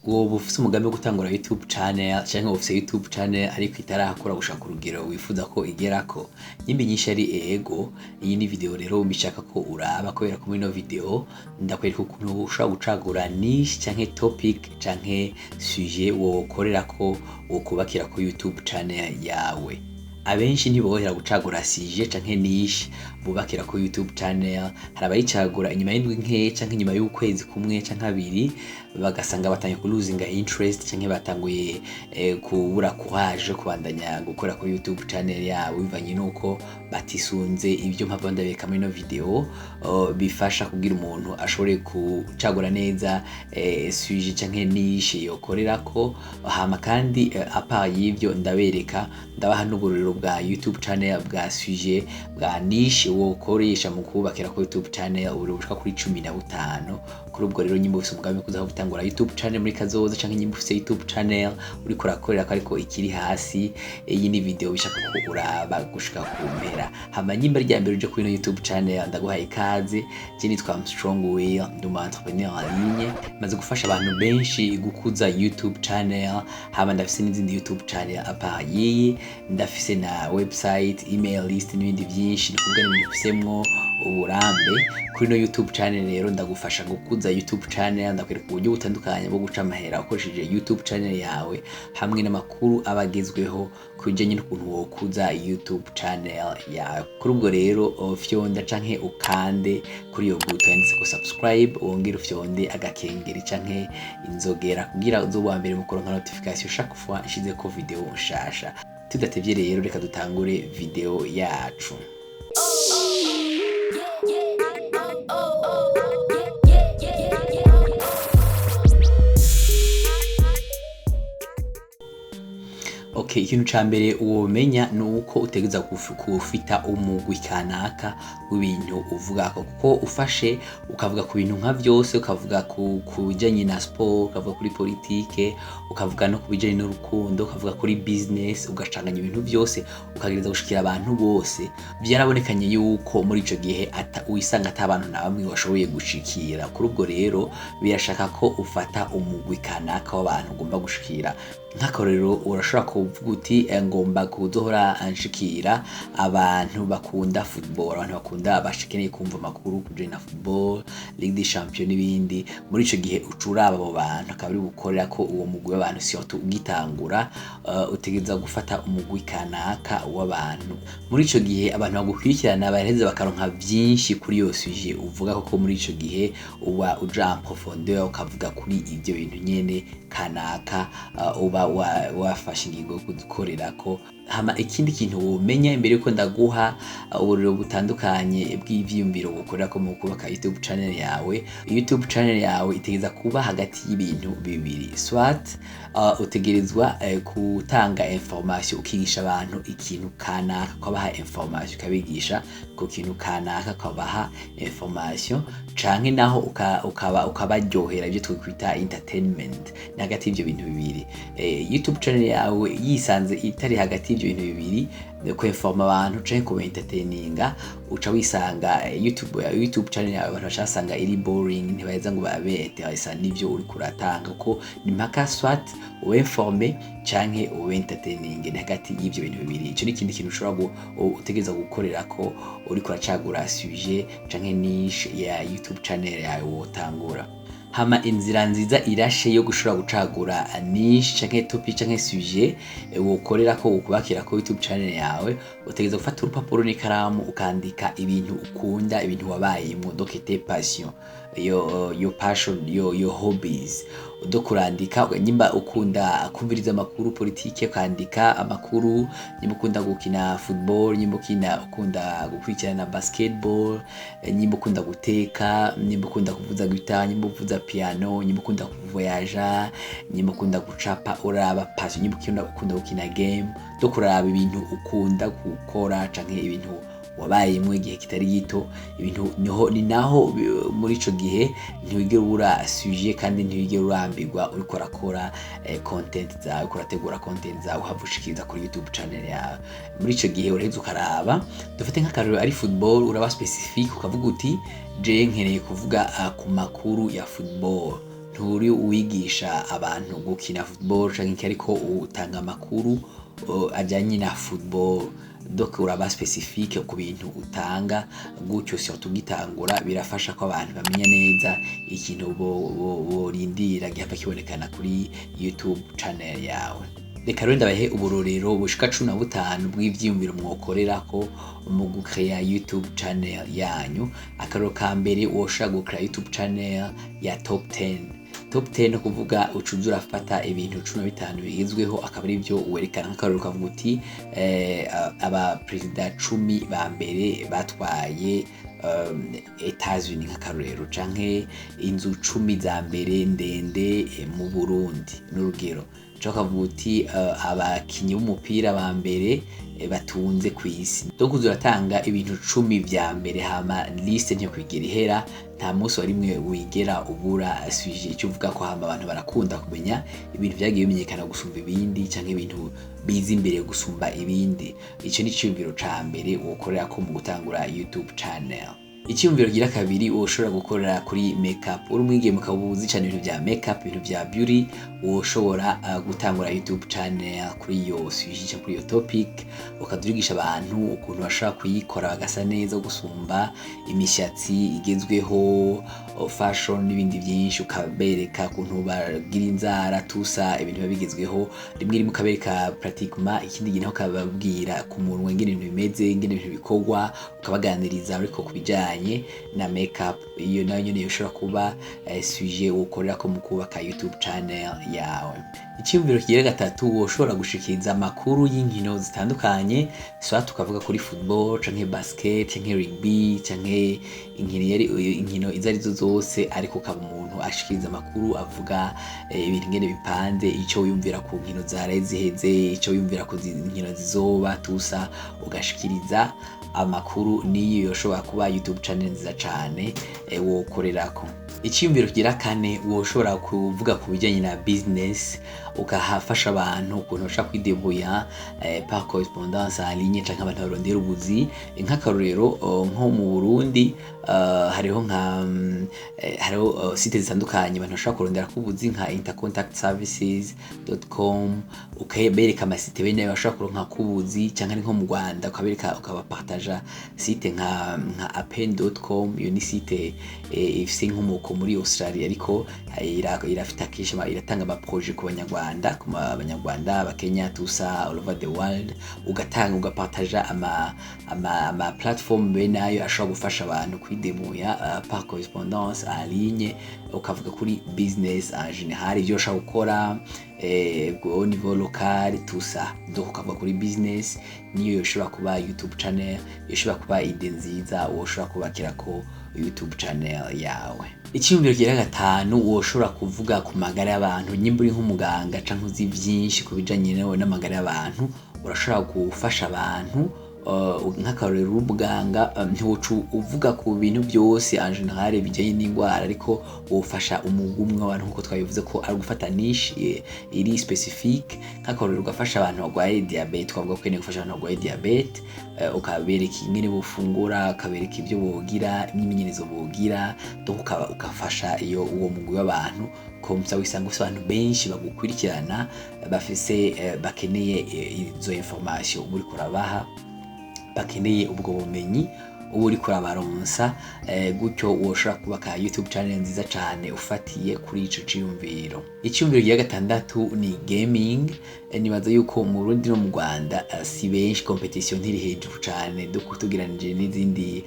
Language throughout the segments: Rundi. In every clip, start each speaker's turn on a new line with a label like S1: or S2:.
S1: Woba ufise umugambi wo gutangura YouTube channel canke ufise YouTube channel ariko itarakura gushika ku rugero wifuza ko igerako? Nyimba inyishu ari ego, iyi ni video rero mbishaka ko uraba, kubera ko muri ino video ndakwereka ukuntu ushobora gucagura niche canke topic canke sujet wokorerako, wokubakirako YouTube channel yawe. Abenshi ntiborohera gucagura sujet canke niche bubakirako YouTube channel. Hari abayicagura inyuma y'indwi nkeya canke inyuma y'ukwezi kumwe canke abiri, bagasanga batanguye ku losinga interest canke batanguye kubura courage yo kubandanya gukora kuri YouTube channel yabo, bivanye nuko batisunze ibyo mpava ndabereka muri ino video bifasha kugira umuntu ashobore gucagura neza sujet canke niche yokorerako. Hama kandi à part y'ivyo, ndabereka, ndabaha n'uburorero bwa YouTube channel, bwa sujet, bwa niche wokoresha mu kubakira kuri YouTube channel, uburorero bushika kuri 15. Kuri ubwo rero, nyimba ufise umugambi wo kuza gutangura YouTube channel muri kazoza, canke nyimba ufise YouTube channel uriko urakorerako ariko ikiri hasi, iyi ni video bishaka ko uraba gushika ku mpera. Hama nyimba rya mbere uje kuri ino YouTube channel, ndaguhaye ikaze. Je nitwa Strong Will, ndi umu entrepreneur en ligne, maze gufasha abantu benshi gukuza YouTube channel. Hama ndafise n'izindi YouTube channel à part yiyi, ndafise na website, email list n'ibindi vyinshi. Ni kuvuga n'ibintu mfisemwo uburambe. Kuri ino YouTube channel rero ndagufasha gukuza YouTube channel, ndakwereka uburyo butandukanye bwo guca amahera ukoresheje YouTube channel yawe, hamwe n'amakuru aba agezweho ku bijanye n'ukuntu wokuza YouTube channel yawe. Kuri ubwo rero, fyonda canke ukande kuri iyo buto yanditse ko subscribe, wongere ufyonde agakengeri canke inzogera kugira uzobe uwa mbere mu kuronka notification chaque fois nshizeko video nshasha. Tudatevye rero, reka dutangure video yacu. Okay, ikintu ca mbere womenya ni uko utegereza kufita umugwi kanaka w'ibintu uvugako, kuko ufashe ukavuga ku bintu nka vyose, ukavuga ku bijanye na sport, ukavuga kuri politike, ukavuga no ku bijanye n'urukundo, ukavuga kuri business, ugacanganya ibintu vyose, ukagereza gushikira abantu bose, vyarabonekanye yuko muri ico gihe wisanga ata bantu na bamwe washoboye gushikira. Kuri ubwo rero birashaka ko ufata umugwi kanaka w'abantu ugomba gushikira. Nk'akarorero, urashobora kuvuga uti ngomba kuzohora nshikira abantu bakunda football, abantu bakunda, bashikeneye kumva amakuru kujanye na football, Ligue des Champions n'ibindi. Muri ico gihe uca uraba abo bantu akaba ari bukorera ko uwo mugwi w'abantu. Surtout ugitangura, utegereza gufata umugwi kanaka w'abantu. Muri ico gihe abantu bagukurikirana baraheza bakaronka vyinshi kuri iyo sujet uvuga, koko muri ico gihe uba uja en profondeur, ukavuga kuri ivyo bintu nyene kanaka uba wafashe ingingo yo gukorerako. Hama ikindi kintu womenya imbere yuko ndaguha uburiro butandukanye bw'ivyiyumviro bukorerako mu kubaka YouTube channel yawe: YouTube channel yawe itegereza kuba hagati y'ibintu bibiri. Soit utegerezwa gutanga information, ukigisha abantu ikintu kanaka, ukabaha information, ukabigisha ku kintu kanaka, ukabaha information, canke naho ukaba ukabaryohera, ibyo twokwita entertainment. Ni hagati y'ivyo bintu bibiri. YouTube channel yawe yisanze itari hagati y'ivyo bintu bibiri, kwinforma abantu canke kuba entertaininga, uca wisanga YouTube channel yawe abantu bacasanga iri boring, ntibaheza ngo babe intéressé n'ivyo uriko uratanga, kuko ni mpaka soit uinforme canke ube entertaining. Ni hagati y'ivyo bintu bibiri. Ico ni ikindi kintu ushobora utegereza gukorerako uriko uracagura sujet canke niche ya YouTube channel yawe wotangura. Hama inzira nziza irashe yo gushobora gucagura niche canke topic canke sujet wokorerako, wokubakirako YouTube channel yawe, utegereza gufata urupapuro n'ikaramu, ukandika ibintu ukunda, ibintu wabayemwo, donc tes passions, your passion, your hobbies. Donc urandika nyimba ukunda kumviriza amakuru politike, ukandika amakuru; nyimba ukunda gukina football, nyimba ukunda gukurikirana basketball, nyimba ukunda guteka, nyimba ukunda kuvuza guitar, nyimba uvuza piano, nyimba ukunda kuvoyaja, nyimba ukunda gucapa, uraba passion, nyimba ukunda gukina game. Donc uraba ibintu ukunda gukora canke ibintu wabayemwo igihe kitari gito. Ibintu niho ni naho muri ico gihe ntiwigera ubura sujet kandi ntiwigera urambirwa uriko urakora content zawe, uriko urategura content zawe uhava ushikiriza kuri YouTube channel yawe. Muri ico gihe uraheza ukaraba, dufate nk'akarorero ari football, uraba spécifique, ukavuga uti je nkeneye kuvuga ku makuru ya football. Nturi uwigisha abantu gukina football canke iki, ariko utanga amakuru ajanye na football. Donc uraba spécifique ku bintu utanga gutyo. Surtout ugitangura, birafasha ko abantu bamenya neza ikintu borindira gihava kibonekana kuri YouTube channel yawe. Reka rero ndabahe uburorero bushika 15 bw'ivyiyumviro mwokorerako mu gucrea YouTube channel yanyu. Akarorero ka mbere, woshobora gucrea YouTube channel ya top 10. Top 10 no kuvuga ucuza urafata ibintu 15 bigezweho, akaba ari byo werekana. Nk'akarorero, ukavuga uti aba perezida 10 ba mbere batwaye Etats-Unis, nk'akarorero, canke inzu 10 za mbere ndende mu Burundi, n'urugero, canke ukavuga uti abakinyi b'umupira ba mbere batunze kw'isi. Donc uza uratanga ibintu 10 vya mbere, hama liste ntiyokwigera ihera. Nta munsi wa rimwe wigera ubura sujet icyo uvuga ko. Hama abantu barakunda kumenya ibintu vyagiye bimenyekana gusumba ibindi, canke ibintu biza imbere gusumba ibindi. Ico ni iciyumviro ca mbere wokorerako mu gutangura YouTube channel. Icyumviro gira kabiri, woshobora gukorera kuri makeup. Uri umwigeme ukaba uzi cyane ibintu vya makeup, ibintu vya beauty, woshobora gutangura YouTube channel kuri iyo sujet cyangwa kuri iyo topic, ukadurigisha abantu ukuntu bashobora kuyikora bagasa neza gusumba, imishatsi igezweho, fashion n'ibindi byinshi. Ukabereka ukuntu bagira inzara tusa, ibintu biba bigezweho. Rimwe rimwe ukabereka pratiquement, ikindi gihe naho ukababwira ku munwa ingene ibintu bimeze, ingene ibintu bikorwa, ukabaganiriza ariko ku bijanye na makeup. Iyo nayo nyene yoshobora kuba sujet ukorerako mu kubaka YouTube channel yawe. Icyumviro kigira gatatu, woshobora gushikiriza amakuru y'inkino zitandukanye, soit tukavuga kuri football canke basket canke rugby canke inkino yari inkino izo arizo zose, ariko ukaba umuntu ashikiriza amakuru avuga ibintu ingene bipanze, ico wiyumvira ku nkino zaraye ziheze, ico wiyumvira ku nkino zizoba tusa, ugashikiriza amakuru. Niyo yoshobora kuba YouTube channel nziza cane wokorerako. Icyumviro kigira kane, woshobora kuvuga ku bijyanye na business, ukahafasha abantu ukuntu bashobora kwidebuya par correspondance en ligne, canke abantu barondera ubuzi. Nk'akarorero, nko mu Burundi hariho nka hariho site zitandukanye abantu bashobora kurondera ko ubuzi, nka intercontactservices.com, ukabereka amasite bene ayo bashobora kuronka kubuzi, canke ari nko mu Rwanda ukabereka, ukabapartaja site nka appen.com. Iyo ni site ifise inkomoko muri Australia, ariko irafite akenshi iratanga ama projet ku Banyarwanda, ku Banyarwanda, Abakenya, tusa, all over the world. Ugatanga, ugapartaja ama platform bene ayo ashobora gufasha abantu kwidemuya par correspondance en ligne, ukavuga kuri business en général, ibyo ushobora gukora au niveau local, tout ça. Donc ukavuga kuri business, niyo yoshobora kuba YouTube channel, yoshobora kuba idée nziza woshobora kubakirako YouTube channel yawe. Icyumviro kigira gatanu, woshobora kuvuga ku magara y'abantu. Nyimba uri nk'umuganga canke uzi vyinshi ku bijanye nawe n'amagara y'abantu, urashobora gufasha abantu. Nk'akarorero, uri umuganga, ntiwoca uvuga ku bintu byose en général bijanye n'indwara, ariko wofasha umugwi umwe w'abantu, nkuko twabivuze ko ari gufata niche iri spécifique. Nk'akarorero, ugafasha abantu barwaye diabète, twavuga ko ukeneye gufasha abantu barwaye diabète, ukabereka ingene bofungura, ukabereka ibyo bogira, imyimenyerezo bogira. Donc ukafasha iyo uwo mugwi w'abantu. Comme ça wisanga ufise abantu benshi bagukurikirana, bafise bakeneye izo information uba uriko urabaha, bakeneye ubwo bumenyi uba uriko urabaronsa. Gutyo woshobora kubaka YouTube channel nziza cane ufatiye kuri ico ciyumviro. Iciyumviro rya gatandatu ni gaming. Nibaza yuko mu Burundi no mu Rwanda si benshi, competition ntiri hejuru cane tugereranije n'izindi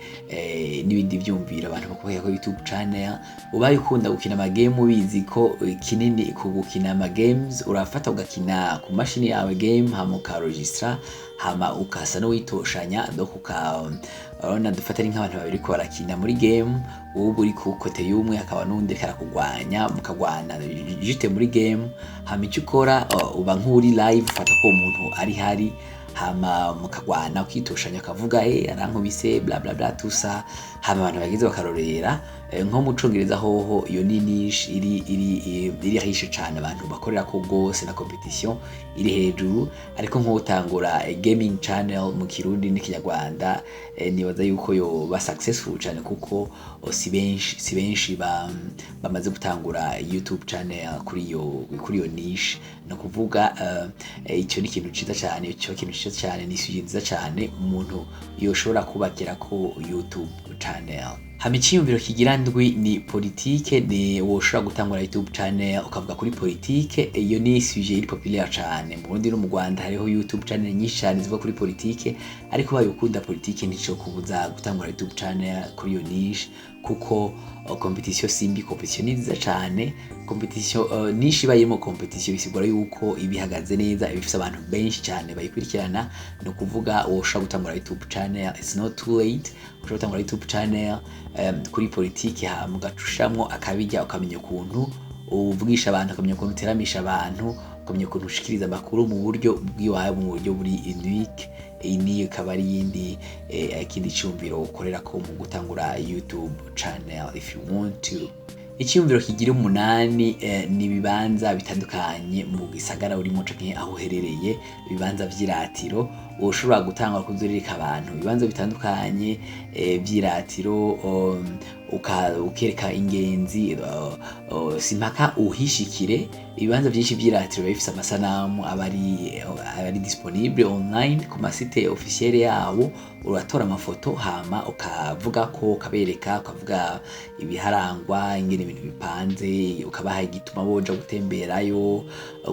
S1: n'ibindi vyumviro abantu bakubwira ko YouTube channel. Ubaye ukunda gukina ama game, ubizi ko kinini ku gukina ama games, urafata ugakina ku mashini yawe game, hama ukaregistra, hama ukasa n'uwitoshanya. Donc uka urabona, dufata ari nk'abantu babiri ko barakina muri game, wowe uri ku côté y'umwe, hakaba n'undi ariko arakugwanya, mukagwana juste muri game. Hama icyo ukora, uba nk'uri live, ufata ko uwo muntu ari hari. Hama mukagwana, ukitoshanya, ukavuga: "Eh, arankubise, bla bla bla, tusa." Hama abantu bageze bakarorera. Nko mu Congereza hoho iyo ni niche iri riche cane, abantu bakorera ko gose na competition iri hejuru. Ariko nk'utangura gaming channel mu Kirundi n'Ikinyarwanda, nibaza yuko yoba successful cane, kuko si benshi bamaze gutangura YouTube channel kuri iyo niche. No kuvuga icyo ni ikintu ciza cane, ico kintu ciza cane, ni sujet nziza cane umuntu yoshobora kubakira ko YouTube channel. Hama iciyumviro kigira ndwi ni politike. Ni woshobora gutangura YouTube channel ukavuga kuri politike. Iyo ni sujet iri populaire cane mu Burundi no mu Rwanda. Hariho YouTube channel nyinshi cane zivuga kuri politike, ariko ubaye ukunda politike ntico kubuza gutangura YouTube channel kuri iyo niche, kuko competition simbi, competition ni nziza cane. Competition, niche iba irimo competition, bisigura yuko ibihagaze neza, ibifise abantu benshi cane bayikurikirana. Ni ukuvuga woshobora gutangura YouTube channel, it's not too late. Ushobora gutangura YouTube channel kuri politike, hama ugacushamwo akabijya, ukamenya ukuntu uvugisha abantu, ukamenya ukuntu uteramisha abantu, ukamenya ukuntu ushikiriza amakuru mu buryo bw'iwawe, mu buryo buri unique. Iyi niyo ikaba ari iyindi ikindi cyumviro ukorera ko mu gutangura YouTube channel if you want to. Icyumviro kigira umunani ni ibibanza bitandukanye mu gisagara urimo canke aho uherereye, ibibanza vy'iratiro. Ushobora gutangura kuzurereka abantu ibibanza bitandukanye vy'iratiro, ukereka ingenzi. Simpaka uhishikire, ibibanza byinshi vy'iratiro biba bifise amasanamu aba ari disponible online ku ma site officiel yabo. Uratora amafoto, hama ukavuga ko ukabereka, ukavuga ibiharangwa, ingene ibintu bipanze, ukabaha igituma boja gutemberayo.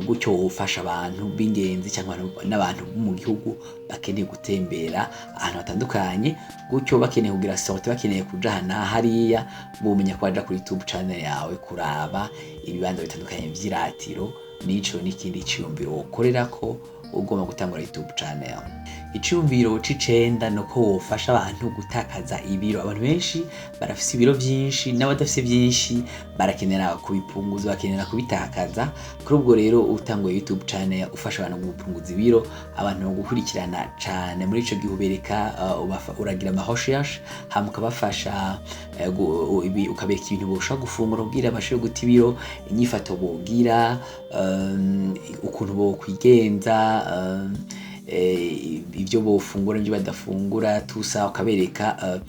S1: Gutyo ufasha abantu b'ingenzi cyangwa n'abantu bo mu gihugu bakeneye gutembera ahantu hatandukanye. Gutyo bakeneye kugira sortie, bakeneye kuja aha na hariya, bomenya ko baja kuri YouTube channel yawe kuraba ibibanza bitandukanye vy'iratiro. Nico n'ikindi ciyumviro wokorerako ugomba gutangura YouTube channel. Iciyumviro c'icenda nuko wofasha abantu gutakaza ibiro. Abantu benshi barafise ibiro vyinshi, n'abadafise vyinshi barakenera kubipunguza, bakenera kubitakaza. Kuri ubwo rero utanguye YouTube channel ufasha abantu gupunguza ibiro, abantu gukurikirana cane. Muri ico gihe ubereka, uragira ama recherche, hama ukabafasha, ukabereka ibintu boshobora gufungura kugira bashobore guta ibiro, inyifato bogira, ukuntu bokwigenza, ibyo bofungura n'ibyo badafungura, tusa ukabereka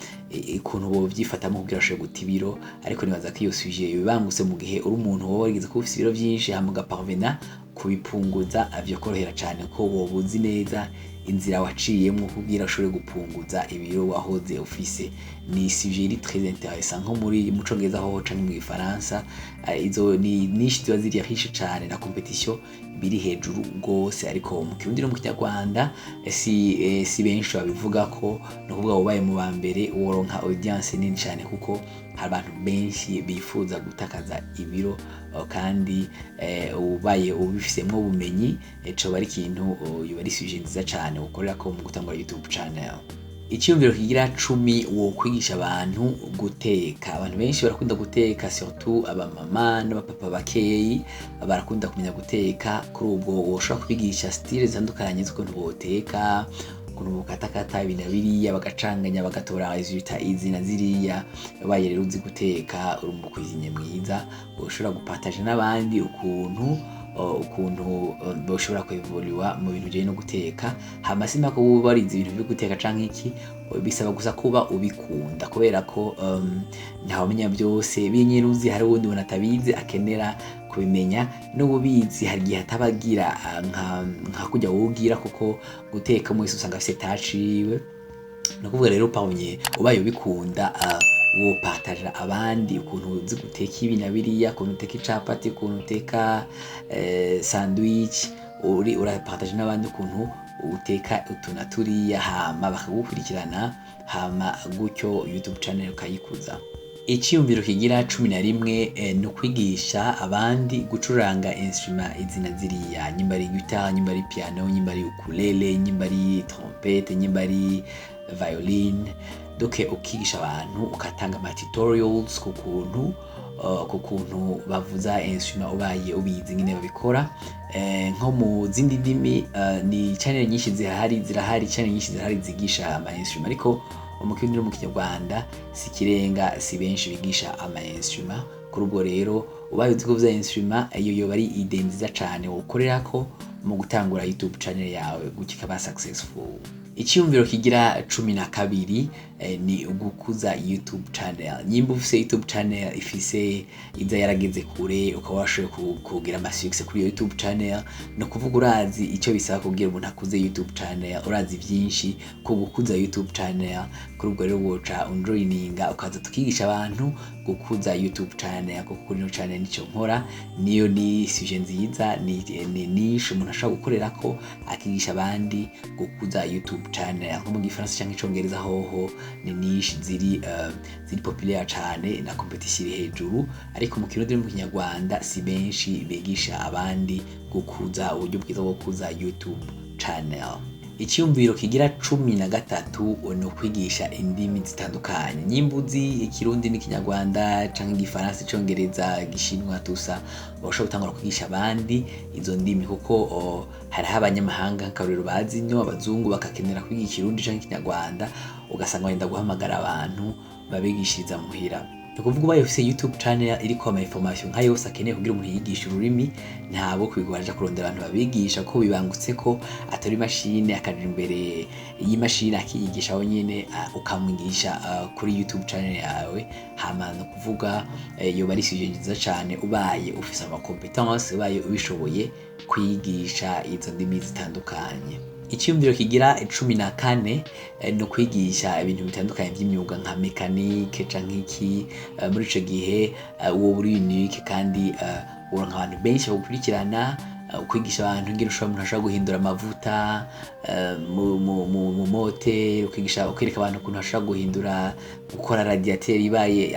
S1: ukuntu bovyifatamo kugira bashobore guta ibiro. Ariko nibaza ko iyo sujet bibangutse mu gihe uri umuntu wowe warigeze kuba ufise ibiro vyinshi, hama ugaparvena kubipunguza, vyokorohera cane ko woba uzi neza inzira waciyemwo kugira ushobore gupunguza ibiro wahoze ufise. Ni sujet iri très intéressant nko muri mu Congereza hoho canke mu Gifaransa. Izo ni niche ziba ziri riche cane na competition biri hejuru gose, ariko mu Kirundi no mu Kinyarwanda si benshi babivuga ko. Ni ukuvuga ubaye mu ba mbere woronka audience nini cane, kuko hari abantu benshi bifuza gutakaza ibiro, kandi ubaye ubifisemwo ubumenyi, coba ari ikintu, yoba ari sujet nziza cane ukorera ko mu gutangura YouTube channel. Icyumviro kigira 10, wo kwigisha abantu guteka. Abantu benshi barakunda guteka, surtout abamama n'abapapa bakeyi barakunda kumenya guteka. Kuri ubwo woshobora kubigisha style zitandukanye z'ukuntu boteka, ukuntu bokatakata ibi na biriya, bagacanganya, bagatora résultat izi na ziriya. Ubaye rero uzi guteka, uri umucuisinier mwiza, ushobora gupartager n'abandi ukuntu boshobora kwevoluwa mu bintu bijanye no guteka. Hama simba ko uba warize ibintu byo guteka canke iki, bisaba gusa kuba ubikunda, kubera ko ntawamenya byose binyene uzi. Hari uwundi umuntu atabizi akenera kubimenya, n'ububizi hari igihe atabagira nka kurya wogira, kuko guteka mwese usanga afise touche yiwe. Ni ukuvuga rero pawunye ubaye ubikunda, wo partager abandi ukuntu uzi guteka ibi na biriya, ukuntu uteka icapati, ukuntu uteka sandwich, uri urapartage n'abandi ukuntu uteka utu na turiya, hama bakagukurikirana, hama gutyo YouTube channel ukayikuza. Icyiyumviro kigira 11 ni ukwigisha abandi gucuranga instrument izi na ziriya, nyimba ari guitare, nyimba ari piano, nyimba ari ukulele, nyimba ari trompette, nyimba ari violin. Donc ukigisha abantu, ukatanga ama tutorials ku kuntu bavuza instrument, ubaye ubizi nyine babikora. Nko mu zindi ndimi ni channel nyinshi zihari, zirahari channel nyinshi zirahari zigisha ama instrument, ariko mu Kirundi no mu Kinyarwanda si kirenga, si benshi bigisha ama instrument. Kuri ubwo rero, ubaye uzi kuvuza instrument, iyo yoba ari idée nziza cane wokorerako mu gutangura YouTube channel yawe, gutyo ikaba successful. Icyumviro kigira 12 ni ugukuza YouTube channel. Nyimba ufise YouTube channel ifise iza yarageze kure, ukaba washoboye kugira ama success kuri iyo YouTube channel, no kuvuga urazi icyo bisaba kugira umuntu akuze YouTube channel, urazi byinshi ku gukuza YouTube channel. Kuri ubwo rero woca unjoininga, ukaza tukigisha abantu gukuza YouTube channel, kuko kuri ino channel nicyo nkora. Niyo ni sujet nziza, ni niche umuntu ashobora gukorerako akigisha abandi gukuza YouTube channel. Nko mu Gifaransa cyangwa Icongereza hoho ni niche ziri populaire cane na competition iri hejuru, ariko mu Kirundi no mu Kinyarwanda si benshi bigisha abandi gukuza, uburyo bwiza bwo gukuza YouTube channel. Icyumviro kigira 13 ni ukwigisha indimi zitandukanye. Nyimba uzi Ikirundi n'Ikinyarwanda canke Igifaransa, Icongereza, Igishinwa, tusa bashobora gutangura kwigisha abandi izo ndimi, kuko hariho abanyamahanga, nk'akarorero, bazi ino abazungu, bakakenera kwiga Ikirundi canke Ikinyarwanda, ugasanga bagenda guhamagara abantu babigishiriza muhira. Ni ukuvuga ubaye ufise YouTube channel iriko ama information nka yose akeneye kugira umuntu yigishe ururimi, ntabo kwigora aja kurondera abantu babigisha, ko bibangutse ko atora imashini akaja imbere y'imashini akiyigisha aho nyene, ukamwigisha kuri YouTube channel yawe. Hama ni ukuvuga yoba ari sujet nziza cane ubaye ufise ama competence, ubaye ubishoboye kwigisha izo ndimi zitandukanye. Icyumviro kigira 14 ni ukwigisha ibintu bitandukanye by'imyuga nka mécanique canke iki. Muri ico gihe woba uri unique kandi uronka abantu benshi bagukurikirana. Ukwigisha abantu ingene ushobora, umuntu ashobora guhindura amavuta mu moteri, ukigisha, ukereka abantu ukuntu bashobora guhindura, gukora radiateur ibaye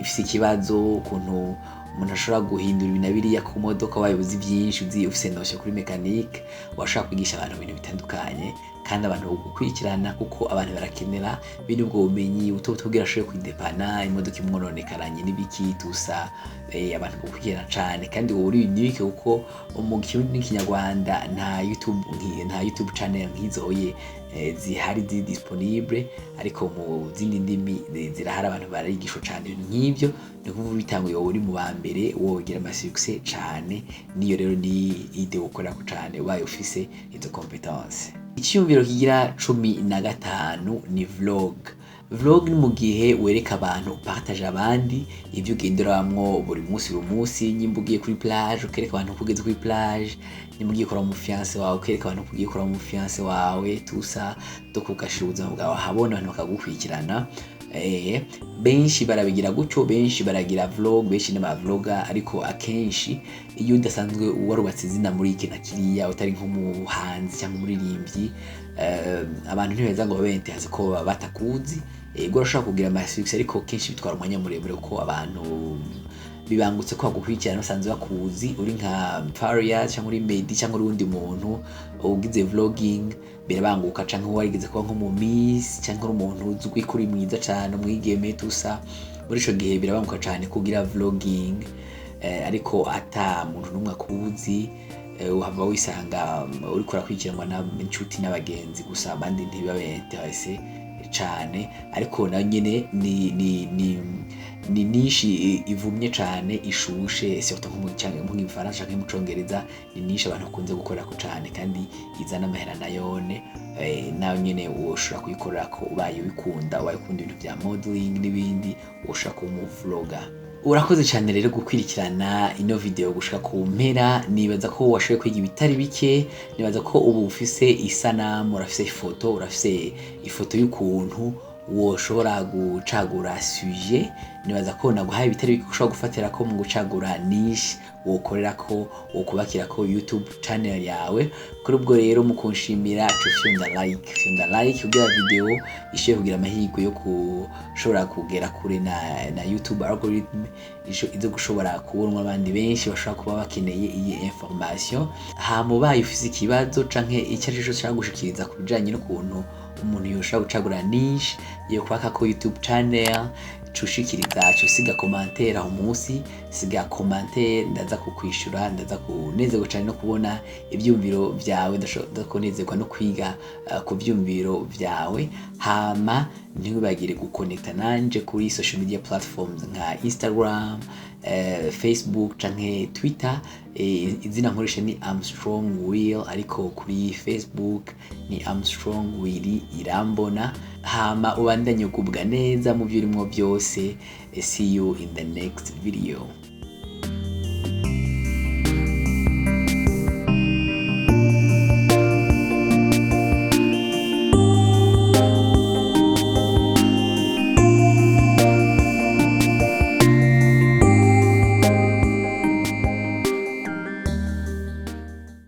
S1: ifise ikibazo, ukuntu umuntu ashobora guhindura ibi na biriya ku modoka. Wabaye uzi byinshi, uzi, ufise notion kuri mécanique, washobora kwigisha abantu ibintu bitandukanye kandi abantu bagukurikirana, kuko abantu barakenera bene ubwo bumenyi buto buto kugira ashobore kwidepana imodoka imwononekaranye n'ibiki tusa. Abantu bagukurikirana cane kandi wowe uri unique, kuko mu Kirundi n'Ikinyarwanda nta YouTube channel nk'izoye zihari ziri disponible, ariko mu zindi ndimi zirahari, abantu barigishwa cane ibintu nk'ivyo. Ni ukuvuga bitanguye wowe uri mu ba mbere, wogira ama success cane. Niyo rero ni idée wokorerako cane ubaye ufise izo competence. Icyumviro kigira 15 ni vlog. Vlog ni mu gihe wereka abantu, upartage abandi ibyo ugenderamwo buri munsi buri munsi. Nyimba ugiye kuri plage, ukereka abantu ko ugeze kuri plage. Nyimba ugiye kuraba umufiancé wawe, ukereka abantu ko ugiye kuraba umufiancé wawe, tusa donc ugashira ubuzima bwawe ahabona, abantu bakagukurikirana. Benshi barabigira gutyo, benshi baragira vlog, benshi n'aba vlogger, ariko akenshi iyo udasanzwe warubatse izina muri iki na kiriya, utari nk'umuhanzi cyangwa umuririmbyi, abantu ntibeza ngo babe intéressés ko baba batakuzi. Ego, urashobora kugira ama success, ariko kenshi bitwara umwanya muremure, kuko abantu bibangutse ko bagukurikirana basanzwe bakuzi. Uri nka Faria cyangwa uri Meddy cyangwa uri uwundi muntu ugize vlogging, birabanguka, canke warigeze kuba nko mu miss cyangwa uri umuntu uzwi ko uri mwiza cane, umwigeme tusa, muri ico gihe birabanguka cane kugira vlogging. Ariko ata muntu n'umwe akuzi, uhava wisanga uriko urakurikiranwa n'inshuti n'abagenzi gusa, abandi ntibabe intéressés cane. Ariko nayo nyene ni niche ivumye cane, ishushe, surtout nko mu Gifaransa canke mu Congereza. Ni niche abantu bakunze gukorerako cane kandi izana amahera nayone. Nayo nyene woshobora kuyikorerako ubaye ubikunda, ubaye ukunda ibintu vya modeling n'ibindi, woshobora kuba umu vlogger. Urakoze cyane rero gukurikirana ino video gushika ku mpera. Nibaza ko washoboye kwiga ibitari bike. Nibaza ko ubu ufise isanamu, urafise ifoto, urafise ifoto y'ukuntu woshobora gucagura sujet. Nibaza ko naguhaye ibitari bike ushobora gufatira ko mu gucagura niche wokorera ko, wokubakira ko YouTube channel yawe. Kuri ubwo rero, mu kunshimira, fyonda like, fyonda like kugira video ishobore kugira amahirwe yo kushobora kugera kure na YouTube algorithm, izo gushobora kubonwa abandi benshi bashobora kuba bakeneye iyi information. Hama ubaye ufise ikibazo canke icyo ari cyo ushaka gushikiriza ku bijanye n'ukuntu umuntu yoshobora gucagura niche yo kwaka ko YouTube channel, Cushikiriza, cusiga commentaire aho munsi, siga commentaire, ndaza kukwishura. Ndaza kunezerwa cyane no kubona ibyumviro byawe, ndaza kunezerwa no kwiga ku byumviro byawe. Hama ntiwibagire gukonekta nanje kuri social media platforms nka Instagram, Facebook canke Twitter. Izina nkoresha ni Armstrong Will, ariko kuri Facebook ni Armstrong Willy Irambona. Hama ubandanye ugubwa neza mu byo urimo byose. See you in the next video.